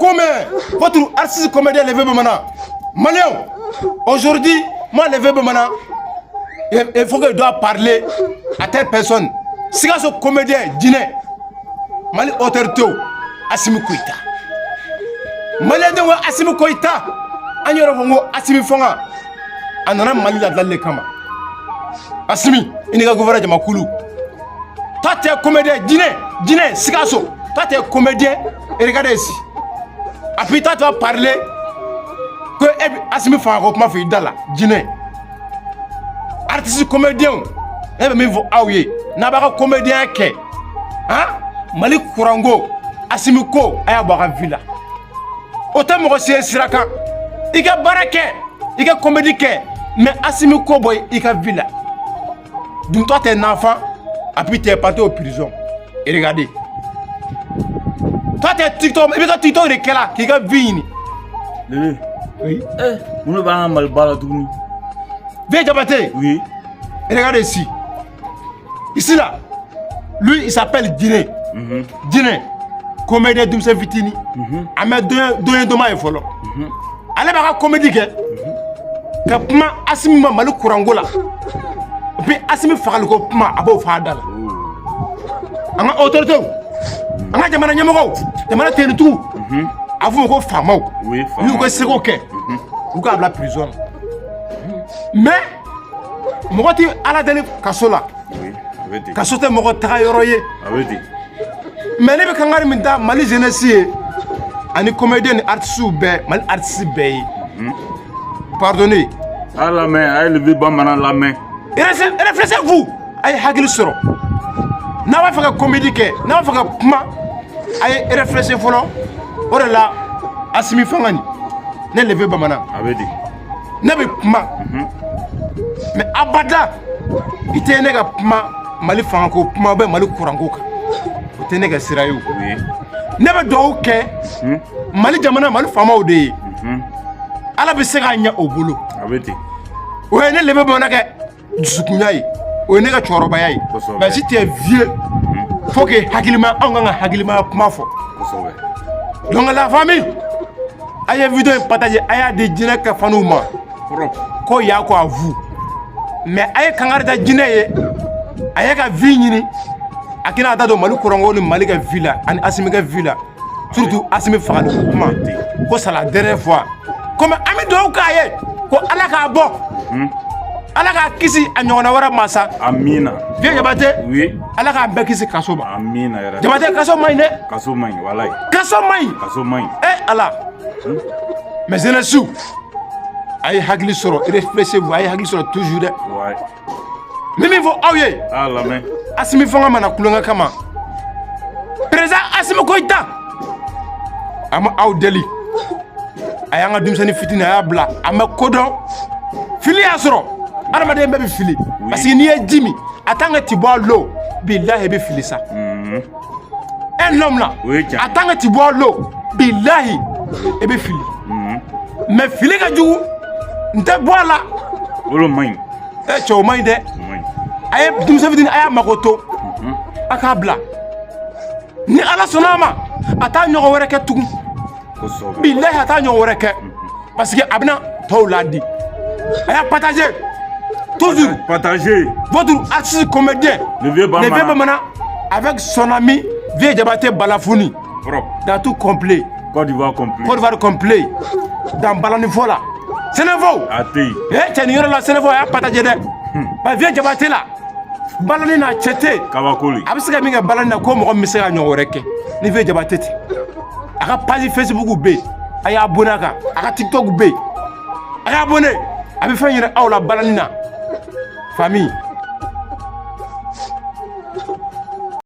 ko mɛn, votre artiste comédien Le Vieux Bamanan. Malien, aujourd'hui, moi, Le Vieux Bamanan, il faut que je dois parler à telle personne. Sikaso comédien Jinɛ, Mali autorité, Assimi Goïta. Malien denw ko Assimi Goïta, an yɛrɛ fɔ n ko Assimi fanga a nana Mali ladilali de kama. Assimi, i n'i ka gouvernement jamakulu. Toi, tu es comédien Jinɛ, Jinɛ Sikaso, toi, tu es comédien et regardez ici. Et puis toi, tu vas parler que Assimi fanga ko kuma fɔ i da la. Jinɛ, artiste comédien, ne bɛ min fɔ aw ye, n'a b'a ka comédien kɛ, han, Mali kuranko, Assimi ko, a y'a bɔ a ka vie la. O tɛ mɔgɔ si ye sira kan. I ka baara kɛ, i ka comédie kɛ, mais Assimi ko bɔ i ka vie la. Donc toi, t'es un enfant et puis t'es parti au prison. Et regardez, toi, t'es TikTok, i bɛ ka TikTok de kɛ la k'i ka vie ɲini. Lele. Oui. Eh, mun de b'an ka Maliba la tuguni? Vieux Diabaté. Oui. Regardez ici. Ici là, lui, il s'appelle Djiné. Djiné, comédien denmisɛn fitinin. A mɛ don ye doma ye fɔlɔ. Ale b'a ka comédie kɛ ka kuma Asimi ma Mali kuranko la. Et puis Asimi fagaliko kuma, a b'o fɔ a da la. An ka autorités, an ka jamana ɲɛmɔgɔw, jamana tenitigiw, a f'u ma ko faamaw. N'u ka seko kɛ, u k'a bila prison na. Mais mɔgɔ tɛ Ala deli kaso la. Oui, a bɛ ten. Kaso tɛ mɔgɔ taga yɔrɔ ye. A bɛ ten. Mais ne bɛ kankari min da Mali jeunesse ye ani comédien ni artistes bɛɛ, Mali artiste bɛɛ ye, pardonnez. A lamɛn, a ye Le Vieux Bamanan lamɛn. Réfléchissez-vous, a ye hakili sɔrɔ. N'a b'a fɛ ka comédie kɛ, n'a b'a fɛ ka kuma, a ye réfléchir fɔlɔ. O de la, Asimi fanga nin, ne Le Vieux Bamanan, A bɛ ten. ne bɛ kuma, mais abada i tɛ ne ka kuma Mali fangako kuma bɛ Mali kuranko kan, o tɛ ne ka sira ye. O ne bɛ dugawu kɛ Mali jamana, Mali faamaw de ye. Ala bɛ se k'a ɲɛ o bolo. A bɛ ten. O ye ne Le Vieux Bamanan kɛ dusukunya ye, o ye ne ka cɛkɔrɔbaya ye. Mais si tu es vieux, faut que hakilima, anw kan ka hakilimaya kuma fɔ. Donc la famille, a ye vidéo in partager, a y'a di jinɛ ka faniw ma. Propre. Ko ya ko à vous, mais a ye kangari da jinɛ ye, a ye ka vie ɲini, a kɛna a da don Mali kuranko ni Mali ka vie la ani Asimi ka vie la, surtout Asimi fagali kuma, ko c'est la dernière fois. Komi an bɛ dugawu k'a ye ko Ala k'a bɔ, Ala k'a kisi a ɲɔgɔnna wɛrɛ ma sa. Amina. Vieux Jabate. Oui. Ala k'an bɛɛ kisi kaso ma. Amina yɛrɛ. Jabate, kaso man ɲi dɛ. Kaso man ɲi, walayi. Kaso man ɲi. Kaso man ɲi. Eh Ala, mais jeunesse, a ye hakili sɔrɔ, réfléchissez-vous, a ye hakili sɔrɔ toujours dɛ. N bɛ min fɔ aw ye, A lamɛn. Asimi fanga mana kulonkɛ kama, président Asimi Goïta, a ma aw deli, a y'an ka denmisɛnnin fitinin, a y'a bila, a ma kodɔn, fili y'a sɔrɔ, adamaden bɛɛ bɛ fili, parce que n'i ye ji min, a tant que tu bois l'eau, bilahi, i bɛ fili sa. Un homme là, O ye tiɲɛ. a tant que tu bois l'eau, bilahi, i bɛ fili. Mais fili ka jugu, n tɛ bɔ a la. Olu man ɲi. Ɛ cɛ, o man ɲi dɛ. O man ɲi. A ye denmisɛn fitinin, a y'a mako to, a k'a bila. Ni Ala sɔnna a ma, a t'a ɲɔgɔn wɛrɛ kɛ tugun. Bilahi, a t'a ɲɔgɔn wɛrɛ kɛ, parce que a bɛna tɔw ladi. A y'a partager toujours. Partagez. Votre artiste comédien, Le Vieux Le Bamanan. Vieux Bamanan, avec son ami Vieux Diabaté Balafuni. Propre. Dans tout complet. Côte d'Ivoire complet. Côte d'Ivoire complet, dans Balanifo la, Sénévo. A tɛ yen. Eh cɛ, nin yɔrɔ la, Sénévo, a y'a partager dɛ. Ba Vieux Diabaté la balani na, cɛ tɛ. Kabako le. A bɛ se ka min kɛ balani na, ko mɔgɔ min bɛ se ka ɲɔgɔn wɛrɛ kɛ ni Vieux Diabaté tɛ. A ka page Facebook bɛ yen, a y'a abonné a kan. A ka TikTok bɛ yen, a y'a abonné. A bɛ fɛn yira aw la balani na, famille.